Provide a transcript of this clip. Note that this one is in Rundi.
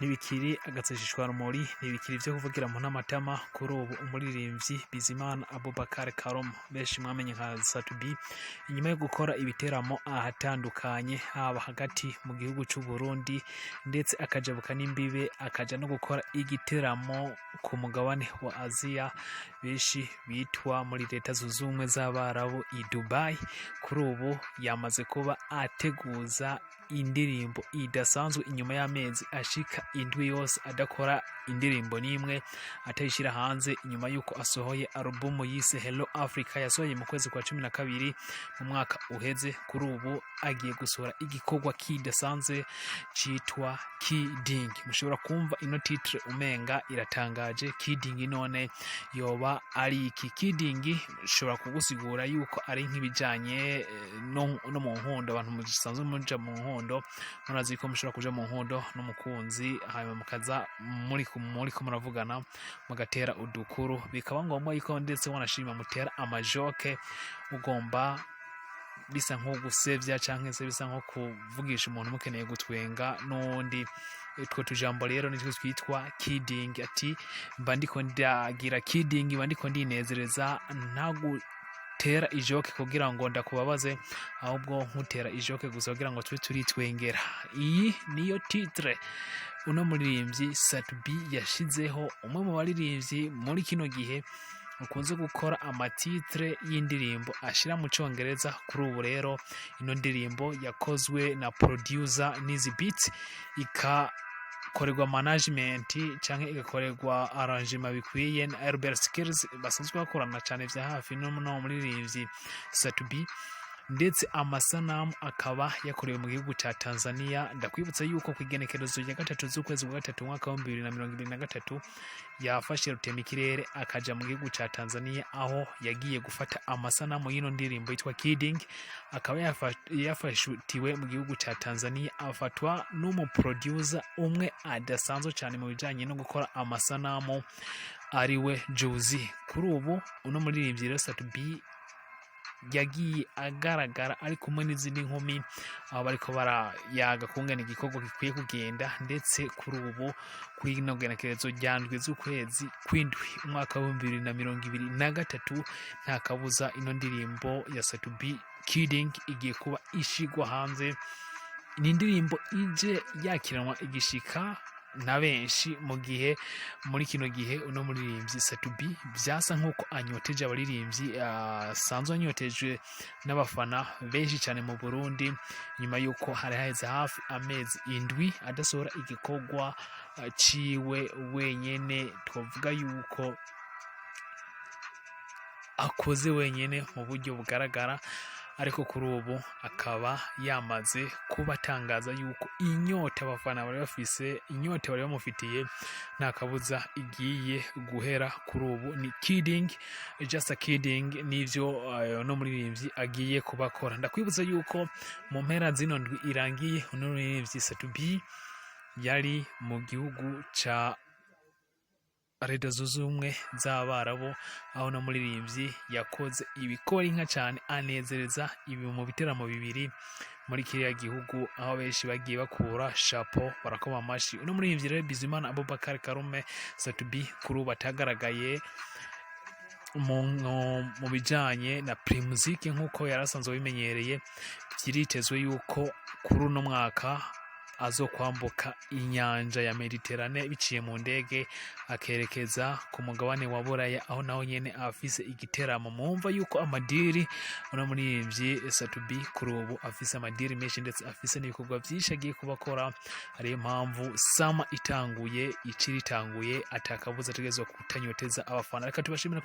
Ntibikiri agaseseshwarumuri, ntibikiri ivyo kuvugira mu ntamatama. Kuri ubu umuririmbyi Bizimana Abubakar Karume, benshi mwamenye nka Sat-B, inyuma yo gukora ibiteramo ahatandukanye, haba hagati mu gihugu c'u Burundi, ndetse akajabuka n'imbibe akaja no gukora igiteramo ku mugabane wa Aziya, benshi bitwa muri Leta Zunze Ubumwe z'Abarabu i Dubai, kuri ubu yamaze kuba ateguza indirimbo idasanzwe inyuma y'amezi ashika 7 yose adakora indirimbo n'imwe, atayishira hanze, inyuma y'uko asohoye alubumu yise Hello Africa yasohoye mu kwezi kwa 12 mu mwaka uheze. Kuri ubu agiye gusohora igikorwa kidasanzwe citwa Kidding. Mushobora kumva ino titre umenga iratangaje. Kidding none yoba ari iki? Kidding ushobora kugusigura yuko ari nk'ibijanye no mu nkundo. Abantu musanzwe muja mu nkundo murazi ko mushobora kuja mu nkundo n'umukunzi, hanyuma mukaza muri ko muravugana, mugatera udukuru, bikaba ngombwa yuko ndetse wanashima mutera amajoke, ugomba bisa nko gusevya canke se bisa nko kuvugisha umuntu mukeneye gutwenga n'uwundi. Utwo tujambo rero nitwo twitwa kidding. Ati mba ndiko ndagira kidding, mba ndiko ndinezereza, ntagutera ijoke kugira ngo ndakubabaze, ahubwo nkutera ijoke gusa kugira ngo tube turitwengera. Iyi niyo titre uno muririmbyi Sat-B yashizeho, umwe mu baririmbyi muri kino gihe ukunze gukora amatitre y'indirimbo ashira mu Congereza. Kuri ubu rero ino ndirimbo yakozwe na producer Nizi Beat, ikakorerwa management canke igakorerwa arrangement bikwiye na Albert Skills, basanzwe bakorana cyane vya hafi n'uno muririmbyi Sat-B, ndetse amasanamu akaba yakorewe mu gihugu ca Tanzania. Ndakwibutsa yuko ku igenekerezo rya 3 z'ukwezi kwa gatatu umwaka wa 2023 yafashe rutemikirere akaja mu gihugu ca Tanzania, aho yagiye gufata amasanamu y'ino ndirimbo yitwa Kidding. Akaba yafashutiwe mu gihugu ca Tanzania, afatwa n'umuproducer umwe adasanzwe cyane mu bijanye no gukora amasanamu, ariwe Juzi. Kuri ubu uno muririmbyi rero Sat-B yagiye agaragara ari kumwe n'izindi nkumi, aho bariko barayaga kungena igikorwa gikwiye kugenda. Ndetse kuri ubu kw'ino genekerezo rya 7 z'ukwezi kw'indwi umwaka wa 2023, nta kabuza ino ndirimbo ya Sat-B Kidding igiye kuba ishigwa hanze. Ni indirimbo ije yakiranwa igishika na benshi, mu gihe muri kino gihe uno muririmbyi Sat-B vyasa nk'uko anyoteje abaririmbyi, asanzwe anyotejwe n'abafana benshi cyane mu Burundi, nyuma y'uko hari haheze hafi amezi 7 adasohora igikorwa ciwe wenyene, twavuga yuko akoze wenyene mu buryo bugaragara. Ariko kuri ubu akaba yamaze kuba atangaza yuko inyota abafana bari bafise, inyota bari bamufitiye, nta kabuza igiye guhera. Kuri ubu ni kidding, just a kidding, nivyo no muririmbyi agiye kubakora. Ndakwibutsa yuko mu mpera zino ndwi irangiye uno muririmbyi Sat-B yari mu gihugu ca Leta Zunze Ubumwe z'Abarabu, aho no muririmbyi yakoze ibikora inka cyane, anezereza ibi mu biteramo bibiri muri kiriya gihugu, aho benshi bagiye bakura chapeau, barakoma amashi. Uno muririmbyi rero Bizimana Abubakar Karume Sat-B, kuri ubu atagaragaye mu bijanye na Primusic nk'uko yari asanzwe abimenyereye, vyiritezwe yuko kuri uno mwaka azokwambuka inyanja ya Mediterane biciye mu ndege, akerekeza ku mugabane wa Buraya, aho naho nyene afise igiteramo. Mwumva yuko amadiri uno muririmbyi Sat-B kuri ubu afise amadiri menshi, ndetse afise n'ibikorwa vyinshi agiye kubakora. Ariyo mpamvu summer itanguye, iciri itanguye, atakabuza ategerezwa kutanyoteza abafana. Reka tubashimire ko